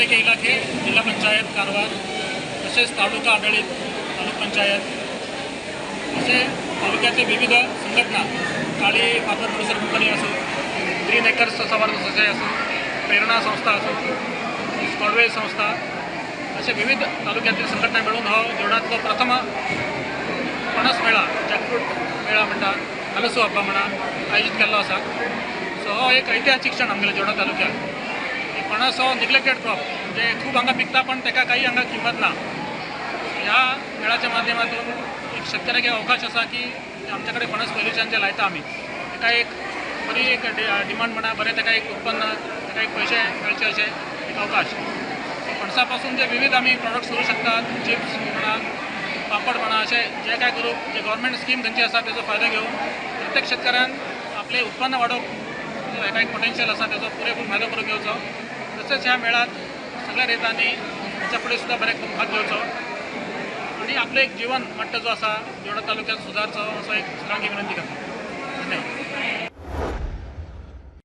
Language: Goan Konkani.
पशुसंवर्धन इलाखे, जिल्हा पंचायत कारवार, तसेच तालुका आढळीत तालुका पंचायत असे तालुक्यातले विविध संघटना, काळी फार्मर प्रोड्युसर कंपनी असो, ग्रीन एकर्स संवर्धन सोसायटी असो, प्रेरणा संस्था असो, स्कॉडवे संस्था, असे विविध तालुक्यातील संघटना मिळून हो जेवणातलो प्रथम फणस मेळा, जॅकफ्रूट मेळा म्हणटा, हलसू हब्बा म्हणा आयोजीत केल्लो आसा. सो हो एक ऐतिहासीक क्षण आमगेल्या जेवणा तालुक्यात. फणस हो निग्लेक्टेड क्रॉप, म्हणजे खूब हांगा पिकता पण ताका काही हांगा किंमत ना. ह्या मेळाच्या माध्यमातून एक शेतकऱ्याक एक अवकाश आसा की आमचे कडेन फणस पयलींच्यान जे लायता आमी ताका एक बरी एक डिमांड म्हणा, बरें ताका एक उत्पन्न, ताका एक पयशे मेळचे अशें एक अवकाश. फणसा पासून जे विविध आमी प्रोडक्ट्स करूं शकतात, चिप्स म्हणा, पापड म्हणा, अशें जे काय करूं, जे गव्हर्मेंट स्कीम खंयची आसा तेजो फायदो घेवन प्रत्येक शेतकऱ्यान आपलें उत्पन्न वाडोवप हेका एक पोटेन्शियल आसा, तेजो पुरेपूर फायदो करून घेवचो. तसेच ह्या मेळात सगळ्या रेतांनी हेच्या फुडें सुद्दां बरें करून भाग घेवचो आनी आपलें एक जीवन मट्ट जो आसा जेवणा तालुक्यात सुदारचो असो एक सगळ्यांक विनंती करता. धन्यवाद.